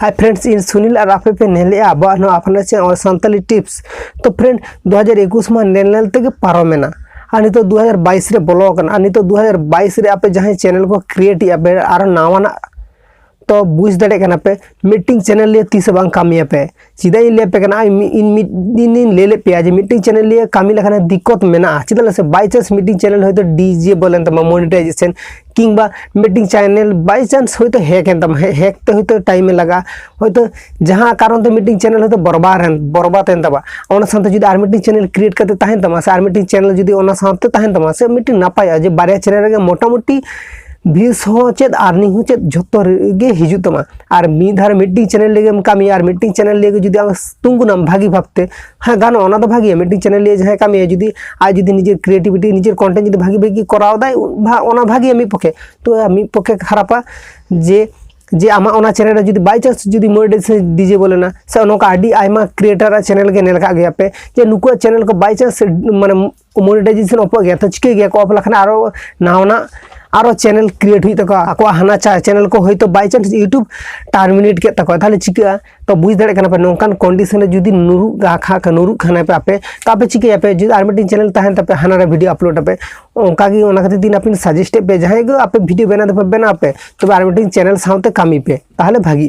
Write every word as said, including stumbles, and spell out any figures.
ᱟᱨ friends, ᱤᱧ ᱥᱩᱱᱤᱞ ᱟᱨ ᱟᱯᱮ ᱯᱮ ᱧᱮᱞᱮᱜᱼᱟ ᱟᱵᱚᱣᱟᱜ ᱱᱚᱣᱟ ᱟᱯᱱᱟᱨ channel ᱥᱟᱱᱛᱟᱞᱤ tips᱾ ᱛᱚ friend, ᱫᱩ ᱦᱟᱡᱟᱨ ᱮᱠᱩᱥ ᱢᱟ ᱧᱮᱞ ᱧᱮᱞ ᱛᱮᱜᱮ ᱯᱟᱨᱚᱢᱮᱱᱟ, ᱟᱨ ᱱᱤᱛᱚᱜ ᱫᱩ ᱦᱟᱡᱟᱨ ᱵᱟᱭᱤᱥ ᱨᱮ ᱵᱚᱞᱚ ᱟᱠᱟᱱᱟ᱾ ᱟᱨ ᱱᱤᱛᱚᱜ ᱫᱩ ᱦᱟᱡᱟᱨ ᱵᱟᱭᱤᱥ ᱨᱮ ᱟᱯᱮ ᱡᱟᱦᱟᱸᱭ channel ᱠᱚ create ᱮᱜᱼᱟ ᱯᱮ ᱟᱨᱚ ᱱᱟᱣᱟᱱᱟᱜ, ᱛᱚ ᱵᱩᱡᱽ ᱫᱟᱲᱮᱭᱟᱜ ᱠᱟᱱᱟ ᱯᱮ ᱢᱤᱫᱴᱤᱝ channel ᱞᱤᱭᱮ ᱛᱤᱥ ᱦᱚᱸ ᱵᱟᱝ ᱠᱟᱹᱢᱤᱭᱟᱯᱮ᱾ ᱪᱮᱫᱟᱜ ᱤᱧ ᱞᱟᱹᱭ ᱟᱯᱮ ᱠᱟᱱᱟ, ᱤᱧ ᱢᱤᱫ, ᱤᱧ ᱢᱤᱫ ᱫᱤᱱ ᱤᱧ ᱞᱟᱹᱭ ᱞᱮᱫ ᱯᱮᱭᱟ ᱡᱮ ᱢᱤᱫᱴᱤᱝ channel ᱞᱤᱭᱮ ᱠᱟᱹᱢᱤ ᱞᱮᱠᱷᱟᱱ ᱫᱤᱠᱠᱚᱛ ᱢᱮᱱᱟᱜᱼᱟ᱾ ᱪᱮᱫᱟᱜ ᱥᱮ by chance ᱢᱤᱫᱴᱤᱝ channel ᱦᱚᱭᱛᱳ disable ᱮᱱ ᱛᱟᱢᱟ, monetization ᱠᱤᱝᱵᱟ ᱢᱤᱫᱴᱤᱝ channel by chance ᱦᱚᱭᱛᱳ hack ᱮᱱ ᱛᱟᱢᱟ, hack ᱛᱮ ᱦᱚᱭᱛᱳ time ᱮ ᱞᱟᱜᱟᱜᱼᱟ, ᱦᱚᱭᱛᱳ ᱡᱟᱦᱟᱸ ᱠᱟᱨᱚᱱ ᱛᱮ ᱢᱤᱫᱴᱤᱝ channel ᱦᱚᱭᱛᱳ ᱵᱚᱨᱵᱟᱫ ᱮᱱ, ᱵᱚᱨᱵᱟᱫ ᱮᱱ ᱛᱟᱢᱟ, ᱚᱱᱟ ᱥᱟᱶᱛᱮ ᱡᱩᱫᱤ ᱟᱨ ᱢᱤᱫᱴᱤᱝ channel create ᱠᱟᱛᱮ ᱛᱟᱦᱮᱱ ᱛᱟᱢᱟ ᱥᱮ ᱟᱨ ᱢᱤᱫᱴᱤᱝ channel ᱡᱩᱫᱤ ᱚᱱᱟ ᱥᱟᱶᱛᱮ ᱛᱟᱦᱮᱱ ᱛᱟᱢᱟ ᱥᱮ ᱢᱤᱫᱴᱤᱝ ᱱᱟᱯᱟᱭᱚᱜᱼᱟ ᱡᱮ ᱵᱟᱨᱭᱟ channel ᱨᱮᱜᱮ ᱢᱚᱴᱟᱢᱩᱴᱤ views ᱦᱚᱸ ᱪᱮᱫ earning ᱦᱚᱸ ᱪᱮᱫ ᱡᱷᱚᱛᱚ ᱨᱮᱜᱮ ᱦᱤᱡᱩᱜ ᱛᱟᱢᱟ᱾ ᱟᱨ ᱢᱤᱫ ᱫᱷᱟᱣ ᱨᱮ ᱢᱤᱫᱴᱤᱝ channel ᱞᱟᱹᱜᱤᱫ ᱮᱢ ᱠᱟᱹᱢᱤᱭᱟ ᱟᱨ ᱢᱤᱫᱴᱤᱝ channel ᱞᱟᱹᱜᱤᱫ ᱡᱩᱫᱤ ᱟᱢ ᱛᱩᱝᱜᱩᱱᱟᱢ ᱵᱷᱟᱹᱜᱤ ᱵᱷᱟᱵᱛᱮ, ᱦᱮᱸ ᱜᱟᱱᱚᱜᱼᱟ, ᱚᱱᱟ ᱫᱚ ᱵᱷᱟᱹᱜᱤᱭᱟ᱾ ᱢᱤᱫᱴᱤᱝ channel ᱞᱟᱹᱜᱤᱫ ᱡᱟᱦᱟᱸᱭ ᱠᱟᱹᱢᱤᱭᱟ ᱡᱩᱫᱤ ᱟᱡ ᱡᱩᱫᱤ ᱱᱤᱡᱮᱨ creativity ᱱᱤᱡᱮᱨ content ᱡᱩᱫᱤ ᱵᱷᱟᱹᱜᱤ ᱵᱷᱟᱹᱜᱤ ᱠᱚᱨᱟᱣ ᱫᱟᱭ, ᱵᱷᱟ-, ᱚᱱᱟ ᱵᱷᱟᱹᱜᱤᱭᱟ ᱢᱤᱫ ᱯᱚᱠᱷᱮ᱾ ᱛᱚ ᱢᱤᱫ ᱯᱚᱠᱷᱮ ᱠᱷᱟᱨᱟᱯᱟ ᱡᱮ, ᱡᱮ ᱟᱢᱟᱜ ᱚᱱᱟ channel ᱨᱮ ᱡᱩᱫᱤ by chance ᱡᱩᱫᱤ monetization disable ᱮᱱᱟ ᱥᱮ ᱱᱚᱝᱠᱟ ᱟᱹᱰᱤ ᱟᱭᱢᱟ creator ᱟᱜ channel ᱜᱮ ᱧᱮᱞ ᱟᱠᱟᱫ ᱜᱮᱭᱟ ᱯᱮ ᱡᱮ ᱱᱩᱠᱩᱣᱟᱜ channel ᱠᱚ by chance ᱢᱟᱱᱮ monetization off ᱜᱮᱭᱟ, ᱛᱚ ᱪᱤᱠᱟᱹᱭ ᱜᱮᱭᱟ ᱠᱚ off ᱞᱮᱠᱷᱟᱱ ᱟᱨᱚ ᱱᱟᱣᱟᱱᱟᱜ ᱟᱨᱚ channel create ᱦᱩᱭᱩᱜ ᱛᱟᱠᱚᱣᱟ, ᱟᱠᱚᱣᱟᱜ ᱦᱟᱱᱟ ᱪᱟ-, channel ᱠᱚ ᱦᱚᱭᱛᱳ by chance YouTube terminate ᱠᱮᱫ ᱛᱟᱠᱚᱣᱟ, ᱛᱟᱦᱚᱞᱮ ᱪᱤᱠᱟᱹᱜᱼᱟ? ᱛᱚ ᱵᱩᱡᱽ ᱫᱟᱲᱮᱭᱟᱜ ᱠᱟᱱᱟ ᱯᱮ ᱱᱚᱝᱠᱟᱱ condition ᱨᱮ ᱡᱩᱫᱤ ᱱᱩᱨᱩᱜ ᱠᱷᱟ-, ᱱᱩᱨᱩᱜ ᱠᱷᱟᱱ ᱯᱮ ᱟᱯᱮ, ᱛᱚ ᱟᱯᱮ ᱪᱤᱠᱟᱹᱭᱟᱯᱮ? ᱡᱩᱫᱤ ᱟᱨ ᱢᱤᱫᱴᱤᱝ channel ᱛᱟᱦᱮᱱ ᱛᱟᱯᱮ, ᱦᱟᱱᱟ ᱨᱮ video upload ᱟᱯᱮ, ᱚᱱᱠᱟ ᱜᱮ ᱚᱱᱟ ᱠᱷᱟᱹᱛᱤᱨ ᱛᱮ ᱤᱧ ᱟᱯᱮᱧ suggest ᱮᱫ ᱯᱮ, ᱡᱟᱦᱟᱸᱭ ᱜᱮ ᱟᱯᱮ video ᱵᱮᱱᱟᱣ ᱫᱚᱯᱮ ᱵᱮᱱᱟᱣ ᱯᱮ, ᱛᱚᱵᱮ ᱟᱨ ᱢᱤᱫᱴᱤᱝ channel ᱥᱟᱶᱛᱮ ᱠᱟᱹᱢᱤ ᱯᱮ, ᱛᱟᱦᱚᱞᱮ ᱵᱷᱟᱹᱜᱤ᱾